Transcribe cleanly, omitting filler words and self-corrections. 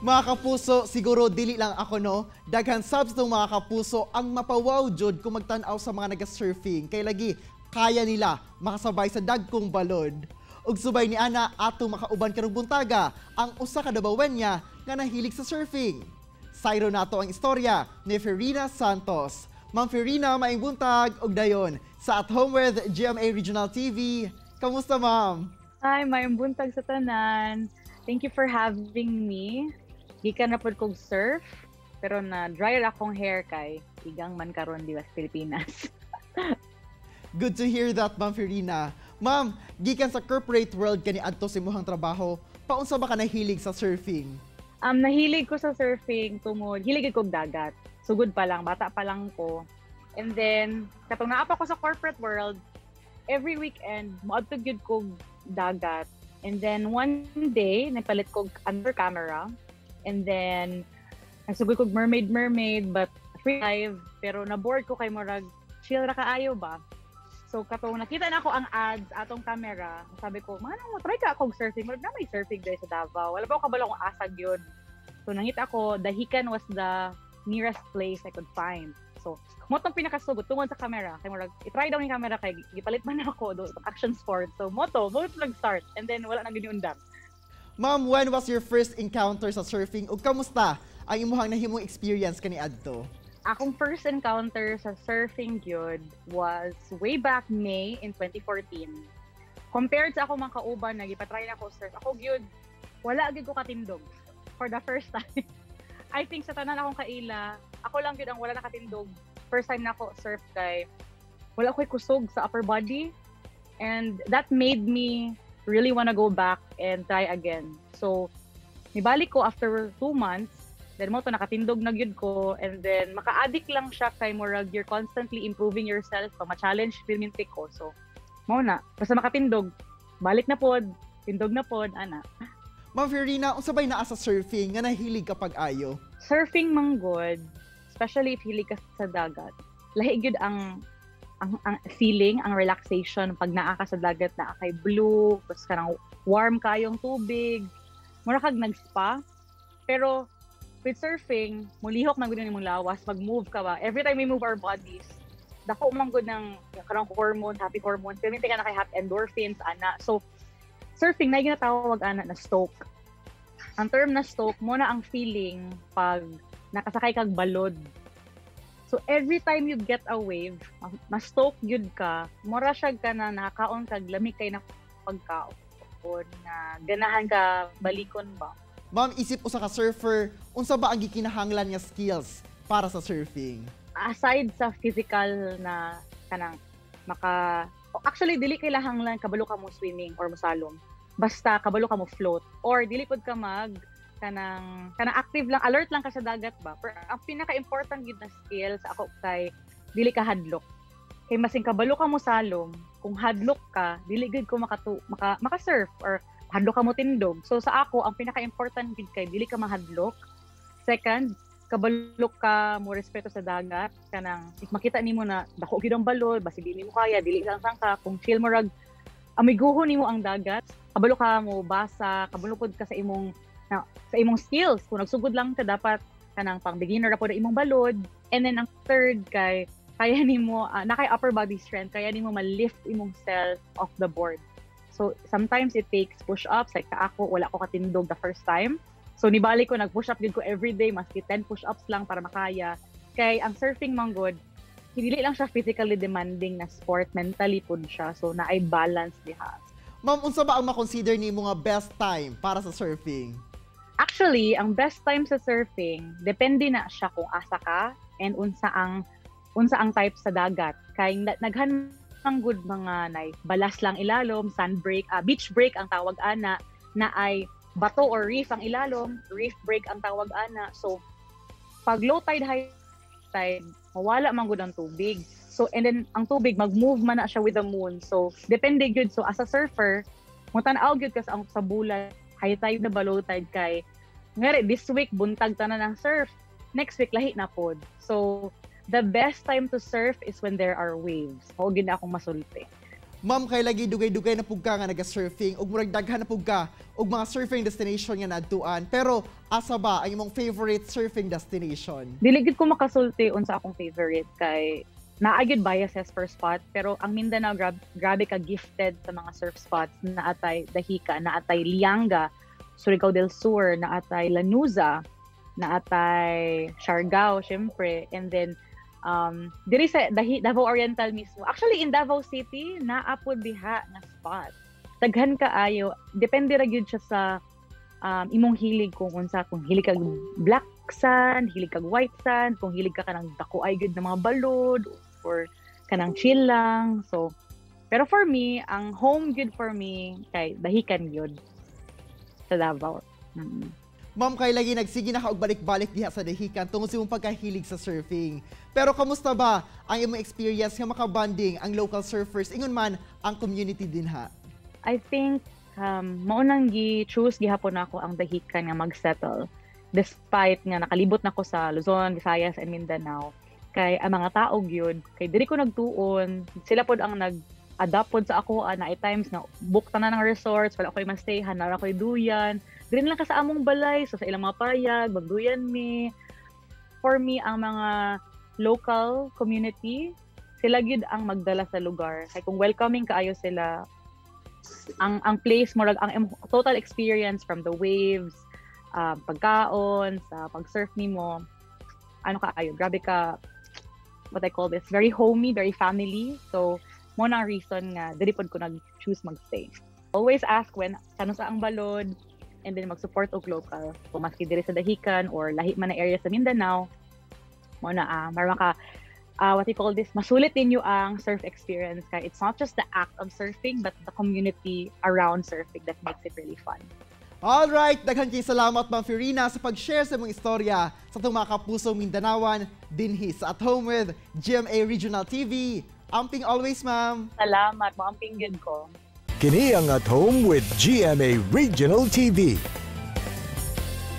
Mga kapuso, siguro dili lang ako, no. Daghan sab sa mga kapuso ang mapawaw jud kung magtan-aw sa mga naga-surfing. Kay lagi kaya nila makasabay sa dagkong balod. Ug subay ni ana, ato makauban karong buntaga ang usa ka Dabawenya nga nahilig sa surfing. Sayro nato ang istorya ni Ferina Santos. Ma'am Ferina, maayong buntag ug dayon sa At Home with GMA Regional TV. Kamusta, ma'am? Hi, maayong buntag sa tanan. Thank you for having me. Gikan na pud kog surf, pero na dry ra akong hair kay igang man karon di ba sa Pilipinas. Good to hear that, Ma'am Ferina. Ma'am, gikan sa corporate world kani adto sa imong trabaho, paunsa ba ka nahilig sa surfing? Nahilig ko sa surfing tungod hilig kog dagat. Sugod pa lang, bata pa lang ko. And then katong naa pa ko sa corporate world, every weekend moadto gyud kog dagat. And then one day nagpalit kog another camera. And then nagsugod kog mermaid mermaid, but free dive, pero na bored ko kay murag chill ra kaayo ba. So katong nakita na ako ang ads atong camera, sabi ko, "Manong mo try ka akong surfing, murag na may surfing diri sa Davao." Wala pa ako kabalo kung asa gyud. So nangita ako, Dahican was the nearest place I could find. So mao tong pinakasugod tungod sa camera. Kay murag i-try daw ni camera kay gipalit man ako do action sport. So mo to nag-start and then wala na gyud undang. Ma'am, when was your first encounter sa surfing ug kamusta ang imong nahimong experience kaniadto? Akong first encounter sa surfing gyud was way back May in 2014. Compared sa akong mga kauban na gipatry na ako surf, ako gyud wala gyud ko katindog for the first time. I think sa tanan akong kaila, ako lang gyud ang wala nakatindog. First time na ako surf kay wala ko'y kusog sa upper body and that made me really wanna go back and try again. So, nibalik ko after 2 months. Then mao to nakatindog na gyud ko and then maka-addict lang siya kay murag you're constantly improving yourself pa, ma-challenge perminti ko. So, mao na. Basta makatindog, balik na pod, tindog na pod, ana. Ma'am Ferina, unsa bay naa sa surfing nga nahilig ka pag-ayo? Surfing man gud, especially if hilig ka sa dagat. Lahi gyud ang feeling, ang relaxation pag naa ka sa dagat, naa kay blue, tapos kanang warm kayong tubig, mura kag nag-spa. Pero with surfing, mulihok man gud imong lawas, mag-move ka ba? Every time we move our bodies, dako man gud ng kanang hormone, happy hormones, pero ka na kay happy endorphins, ana. So, surfing na ginatawag ana na stoke. Ang term na stoke mao na ang feeling pag nakasakay kag balod. So every time you get a wave, ma-stoke gyud ka, mura siya ka na nakakaon kag lami kay na pagkaon na ganahan ka balikon ba. Ma'am, isip usa ka surfer, unsa ba ang gikinahanglan nga skills para sa surfing? Aside sa physical na kanang maka, actually dili kailangan kabalo ka mo swimming or mosalom. Basta kabalo ka mo float or dili pod ka mag kanang active lang, alert lang ka sa dagat ba. Pero ang pinaka-important gyud na skill sa ako kay dili ka hadlok. Kay masing kabalo ka mo salom, kung hadlok ka, dili gyud ko maka surf or hadlok ka mo tindog. So sa ako, ang pinaka-important gyud kay dili ka mahadlok. Second, kabalo ka mo respeto sa dagat, kanang if makita nimo na dako gyud ang balod, basig di nimo kaya, dili lang ka kung chill mo rag amiguhon nimo ang dagat, kabalo ka mo basa, kabalo pod ka sa imong skills. Kung nagsugod lang ka, dapat kanang pang beginner ra pod ang imong balod. And then ang third kay kaya nimo na kay upper body strength, kaya nimo ma-lift imong self off the board. So sometimes it takes push-ups, like ako, wala ko katindog the first time. So nibalik ko, nag-push up gyud ko every day, maski 10 push-ups lang para makaya. Kay ang surfing man gud, hindi lang siya physically demanding na sport, mentally pud siya. So naay balance diha. Ma'am, unsa ba ang makonsider nimo nga best time para sa surfing? Actually, ang best time sa surfing, depende na siya kung asa ka and unsa ang type sa dagat. Kay daghan man gud mga nay balas lang ilalom, sand break, beach break ang tawag ana, na ay bato or reef ang ilalom, reef break ang tawag ana. So pag low tide, high tide, mawala man gud ang tubig. So and then ang tubig mag-move man na siya with the moon. So depende gyud. So as a surfer, mo tan-aw gyud ka sa bulan, high tide na ba, low tide, kay ngari this week buntag tanan ng surf, next week lahi na pod. So the best time to surf is when there are waves. Mao gyud na akong masulti. Ma'am, kay lagi dugay-dugay na pug ka nga naga-surfing ug murag daghan na pug ka og mga surfing destination nga naadtuan. Pero asa ba ang imong favorite surfing destination? Dili gid ko makasulti unsa akong favorite kay naa gyud biases per spot, pero ang Mindanao grabe ka gifted sa mga surf spots. Naa tay Dahican, naa tay Lianga, Surigao del Sur, naa tay Lanuza, naa tay Siargao syempre, and then diri sa Davao Oriental mismo. Actually, in Davao City naa pod diha nga spot. Daghan kaayo, depende ra gyud siya sa imong hilig, kung unsa, kung hilig kag black sand, hilig kag white sand, kung hilig ka kanang dako ay gyud na mga balod or kanang chill lang. So, pero for me, ang home gyud for me kay Dahican gyud sa Davao. Ma'am, kay lagi nagsige na ka og balik-balik diha sa Dahican tungod sa imong pagkahilig sa surfing. Pero kamusta ba ang imong experience nga makabanding ang local surfers ingon man ang community dinha? I think mao nang gi-choose gihapon nako ang Dahican nga mag-settle despite nga nakalibot na ko sa Luzon, Visayas and Mindanao, kay ang mga tao gyud, kay diri ko nagtuon, sila pod ang nag adapt pod sa ako. Na times nga book tanan ng resorts, wala ko'y ma-stayhan, naa ko'y duyan, diri lang ka sa among balay. So sa ilang mga payag, magduyan mi. For me, ang mga local community, sila gyud ang magdala sa lugar kay kung welcoming kaayo sila, ang place, murag ang total experience from the waves, pagkaon, sa pag-surf nimo, ano kaayo, grabe ka, what I call this, very homey, very family. So mao na ang reason nga diri pod ko nag-choose magstay. Always ask when kanus-a ang balod and then mag-support og local. Kung maski diri sa Dahican or lahi man na area sa Mindanao, mao na mara maka what you call this, masulit ninyo ang surf experience kay it's not just the act of surfing but the community around surfing that makes it really fun. Alright, daghan kay salamat, Ma'am Firina, sa pag-share sa imong istorya sa atong mga kapusong Mindanawan dinhi sa At Home with GMA Regional TV. Amping always, ma'am. Salamat, moamping gyud ko. Kini ang At Home with GMA Regional TV.